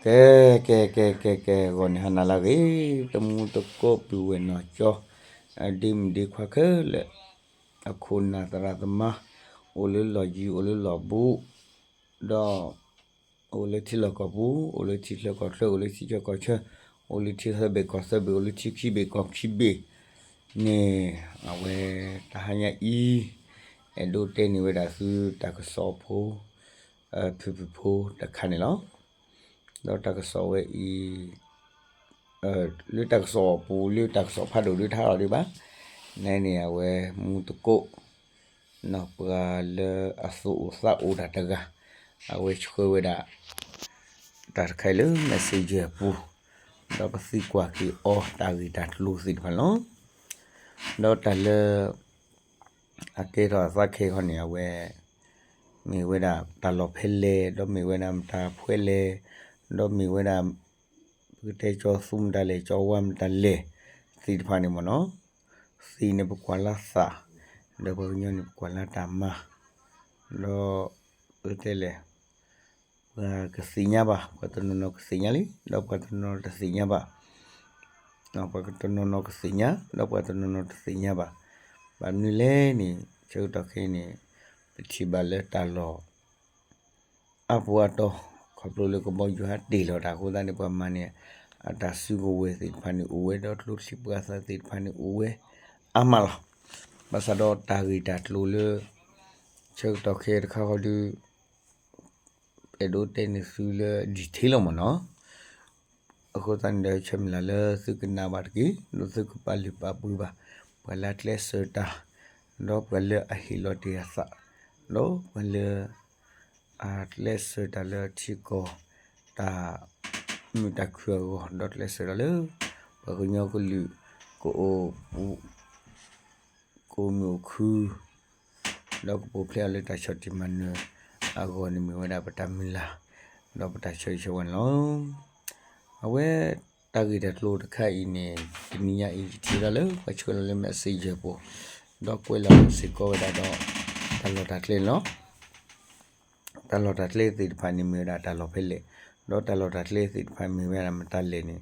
ကဲ ကဲ ကဲ ကဲ ကဲ ဂီၤန့ၣ်ဟါနၤလၢအဂ့ၤ, တမူတကိးပုၢ်ဝဲၢ်နီၢ်ကၠီ, ဒ့မုၣ်ဒ့ခွါခဲလၢာ်, အခိၣ်နၢ်သရၣ်သမါ, အိၣ်လၢလီၢ်ယံၤ အိၣ်လၢလီၢ်ဘူး, ဒီး အိၣ်လၢထံလီၢ်ကီၢ်ပူၤ, အိၣ်လၢထံချၢကီၢ်ချၢ, အိၣ်လၢထံဆၢကီၢ်ဆၢ, အိၣ်လၢထံသၢဘ့ၣ်ကီၢ်သၢဘ့ၣ်, အိၣ်လၢထံခံဘ့ၣ်ကီၢ်ခံဘ့ၣ်န့ၣ်, အဝဲတဟါညါအံၤ အဲၣ်ဒိးတဲန့ၢ်ဝဲဒၣ်သုတၢ်ကစီၣ်ဖိ, ဖုၣ်ဖုၣ်ဖိတခါန့ၣ်လီၤ. ဒီးတၢ်ကစီၣ်ဝဲအံၤ လၢတၢ်ကစီၣ်အပူၤ လၢတၢ်ကစီၣ်ဖးဒိၣ်ဒုးတဟးထီၣ်ဒံးဘၣ်, နန့ၣ် အဝဲမူတကိး နီၢ်ပှၤလၢအသူၣ်အိၣ်သးအိၣ်တၢ်တဂၤ, အဝဲဆှၢဝဲဒၣ် တၢ်တခါအံၤလၢ messenger အပူၤ, ဒီးပသံကွၢ်က့ၤအီၤတၢ်ဂ့ၢ်တၢ်ကျိၤသ့ၣ်တဖၣ်န့ၣ်လီၤ. ဒီးတၢ်လၢ အကဲထီၣ်အသးခဲအံၤန့ၣ် အဝဲ မ့ၢ်ဝဲဒၣ်တၢ်လီၢ်ဖဲလဲၣ်, ဒီးမ့ၢ်ဝဲဒၣ်မတၤဖဲလဲၣ်, ဒီးမ့ၢ်ဝဲဒၣ် ပကတဲကၠီသူမတၤလဲၣ် ကၠီဝါမတၤလဲၣ် သ့ၣ်တဖၣ်န့ၣ်မ့ၢ်နီၤ, သံးန့ၣ်ပကွၢ်လၢသး, ဒီးပှၤကညီန့ၣ်ပကွၢ်လၢတၢ်မၤ, ဒီး ပကတဲလဲၣ် ပှၤကသ့ၣ်ညါဘၣ်, ပှၤတနီၤနီၤကသ့ၣ်ညါလံ, ဒီးပှၤတနီၤနီၤတသ့ၣ်ညါဘၣ်, ပှၤတနီၤနီၤကသ့ၣ်ညါ, ဒီးပှၤတနီၤနီၤတသ့ၣ်ညါဘၣ်. ဘၣ်မနုၤလဲၣ်န့ၣ် ဆၢကတီၢ်ခဲအံၤန့ၣ် ပထံၣ်ဘၣ်လၢတၢ်လီၢ် အါပူၤအါတီၤ, ခီဖျိလၢကဘီယူၤဟးတ့ၢ်လီၤတၢ်အဃိသတးန့ၣ် ပှၤမၤန့ၣ် အတၢ်စုကဝဲၤသ့ၣ်တဖၣ်န့ၣ်အိၣ်ဝဲ ဒီးကျိချံပှၤသၣ်သ့ၣ်တဖၣ်န့ၣ်အိၣ်ဝဲအါမးလီၤ. ဘၣ်ဆၣ်ဒီးတၢ်ဂ့ၢ်တၢ်ကျိၤလၢ ဆၢကတီၢ်ခဲအံၤတခါဃီဒုး အဲၣ်ဒိးတဲန့ၢ်သုလၢ detail လီၤမ့ၢ်နီၤ. အဃိသတးန့ၣ်ဒီး ဆၢမုၢ်လၢ်လၢသုကနၣ်ဘၣ်တက့ၢ်, ဒီးသုကပာ်လုၢ်ပာ်ပှ့ၤဘၣ် ပှၤလၢအကျဲးစၢးတၢ်, ဒီးပှၤလၢအဟ့ၣ်လီၤတ့ၢ်အသး, ဒီးပှၤလၢ အကျဲးစၢးတၢ်လၢထံကီၢ် တၢ်မုာ်တၢ်ခုၣ်အဂီၢ်, ဒီးကျဲးစၢးတၢ်လၢ ပှၤကညီကလုာ် ကအိၣ် ကအိၣ်မုာ်အိၣ်ခု ဒီးကပူၤဖျဲးအီၤလၢတၢ်ဆီၣ်တံၢ်မၤနၢၤအဂီၢ်န့ၣ် မ့ၢ်ဝဲဒၣ်ပတၢ်မုၢ်လၢ် ဒီးပတၢ်ဆၢဂ့ၤဆၢဝါန့ၣ်လီၤ. အဝဲတၢ်ဂ့ၢ်တၢ်ကျိၤတခါအံၤန့ၣ် တနံၤညါအံၤ ယထံၣ်ဝဲဒၣ်လၢပှၤဆှၢလီၤလၢ messenger ပူၤ, ဒီးကွဲးလီၤစ့ၢ်ကီးဝဲဒၣ်ဒီး တၢ်လီၢ်တၢ်ကျဲန့ၣ်လီၤ. တၢ်လီၢ်တၢ်ကျဲသ့ၣ်တဖၣ်န့ၣ် မ့ၢ်ဝဲဒၣ်တၢ်လီၢ်ဖဲလဲၣ်, ဒီးတၢ်လီၢ်တၢ်ကျဲသ့ၣ်တဖၣ်မ့ၢ်ဝဲဒၣ်မတၤလဲၣ်န့ၣ်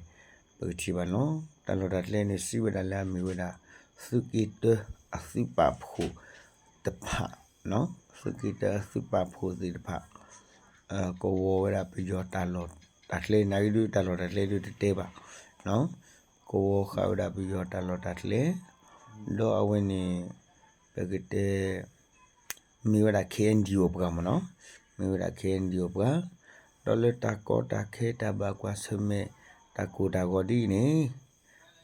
ပကထံၣ်ဘၣ်န့ၣ်လီၤ. တၢ်လီၢ်တၢ်ကျဲန့ၣ် စံးဝဲဒၣ်လၢအမ့ၢ်ဝဲဒၣ် သုးက့တၢအသုးပာ်ဖှိၣ်တဖၣ်, သုးက့တၢအသုးပာ်ဖှိၣ်သ့ၣ်တဖၣ် ကဝီၤဝဲဒၣ်ပယီၤတၢ်လီၢ်တၢ်ကျဲ, နာ်က့ဒုးတၢ်လီၢ်တၢ်ကျဲဒုးတတဲဘၣ်, ကဝီၤဃာ်ဝဲဒၣ်ပယီၤတၢ်လီၢ်တၢ်ကျဲ, ဒီးအဝဲန့ၣ် ပကတဲ မ့ၢ်ဝဲဒၣ် KNDO ပှၤမ့ၢ်နီၤ, မ့ၢ်ဝဲဒၣ် KNDO ပှၤ, ဒီးလၢတၢ်ကီတၢ်ခဲတၢ်ဘၣ်ကွၢ်ဆၢၣ်မဲာ် တၢ်ကိၢ်တၢ်ဂီၤဒ်အံၤန့ၣ်,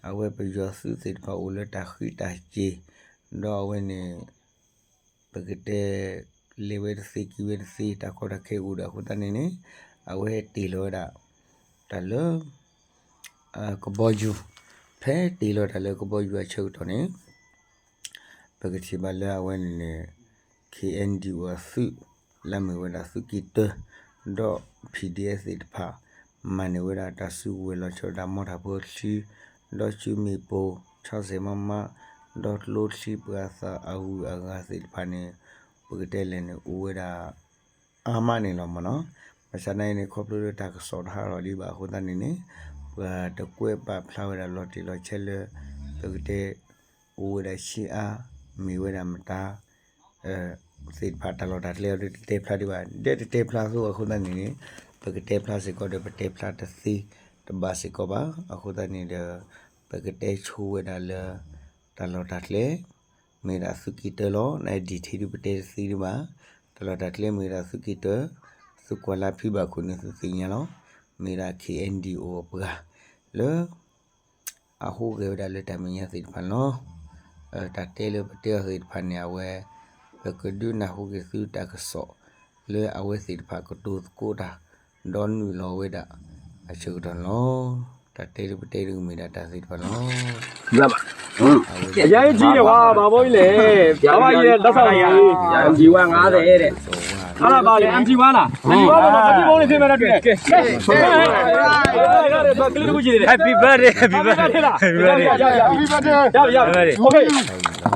အဝဲပယီၤသုးသ့ၣ်တဖၣ်အိၣ်လၢတၢ်ဃံးတၢ်စ့ၤ, ဒီးအဝဲန့ၣ် ပကတဲ လဲၤဝဲတသ့က့ၤဝဲတသ့ တၢ်ကီတၢ်ခဲအိၣ်ဒီးအဃိသတးန့ၣ်န့ၣ်, အဝဲဟဲတ့ၢ်လီၤဝဲဒၣ် တၢ်လၢ ကဘီယူၤ, ဖဲတ့ၢ်လီၤတၢ်လၢကဘီယူၤအဆၢကတီၢ်န့ၣ် ပကထံၣ်ဘၣ်လၢအဝဲန့ၣ်န့ၣ် KNDO အသုး လၢအမ့ၢ်ဝဲဒၣ်သုးက့တၢ ဒီး PDF သ့ၣ်တဖၣ် မၤန့ၢ်ဝဲဒၣ်တၢ်စုကဝဲၤလီၤဆီဒၣ်တၢ်မီၢ်တၢ်ဖိချံ, ဒီးစုမ့ၣ်ပိၢ် ဆီစဲးမးမး, ဒီးကျိချံပှၤသးအဂုၤအဂၤသ့ၣ်တဖၣ်န့ၣ် ပကတဲလဲၣ်န့ၣ် အိၣ်ဝဲဒၣ် အါမးန့ၣ်လီၤမ့ၢ်နီၤ. ဘၣ်ဆၣ်သနာ်က့န့ၣ် ခီဖျိလၢတၢ်ကစီၣ်တဟးထီၣ်ဒံးဘၣ်အဃိသတးန့ၣ်န့ၣ်, ပှၤတကွဲးပာ်ဖျါဝဲဒၣ်လီၤတံၢ်လီၤဆဲးလၢ ပကတဲ အိၣ်ဝဲဒၣ်ဆံးအါ မ့ၢ်ဝဲဒၣ်မတၤ သ့ၣ်တဖၣ်တၢ်လီၢ်တၢ်ကျဲအံၤဒီးတတဲဖျါဒံးဘၣ်. ဒီးတတဲဖျါအဃိသတးန့ၣ်န့ၣ် ပကတဲဖျါစ့ၢ်ကီးဒီး ပတဲဖျါတသ့တဘၣ်စ့ၢ်ကီးဘၣ်. အဃိသတးန့ၣ်ဒီး ပကတဲဆိဝဲဒၣ်လၢ တၢ်လီၢ်တၢ်ကျဲ မ့ၢ်ဒၣ်သုးက့တၢလီၤ. န detail ဒုးပတဲတသ့ဒံးဘၣ်. တၢ်လီၢ်တၢ်ကျဲမ့ၢ်ဒၣ်သုးက့တၢ, သုကွၢ်လၢဖံဘၣ်ခိၣ်န့ၣ်သုသ့ၣ်ညါလီၤ. မ့ၢ်ဒၣ် KNDO အပှၤ လၢ အဟူးဂဲၤဝဲဒၣ်လၢတၢ်မဲာ်ညါသ့ၣ်တဖၣ်န့ၣ်လီၤ. တၢ်တဲလၢပတဲအီၤသ့ၣ်တဖၣ်န့ၣ် အဝဲ ပကဒုးနၢ်ဟူက့ၤသုတၢ်ကစီၣ် လၢအဝဲသ့ၣ်တဖၣ်ကတိၤသကိးတၢ် ဒီးနုာ်လီၤဝဲဒၣ် အဆၢကတီၢ်န့ၣ်လီၤ. တၢ်တဲလၢပတဲဒုးမ့ၢ်ဒၣ်တၢ်သ့ၣ်တဖၣ်န့ၣ်လီၤ. အယဲၢ်ထံၣ်န့ၣ်ဝဲ ဘၣ်ဘီအံၤလဲၣ်, ဘၣ်ဘီအံၤလဲၣ် ဒီးသးဝံၤ အမ်ထံဝါငါးသဲးအဲၣ်ဒဲး, အါလၢဘၣ်လဲၣ် အမ်ထံဝါလၢ်, အမ်ထံဝါလၢ် ဘၣ်ထံဘီန့ၣ်သ့ၣ်မ့ၢ်ဒၣ်ဒုးန့ၣ်, ကဲ Happy birthday, happy birthday, happy birthday, happy birthday, happy birthday, okay.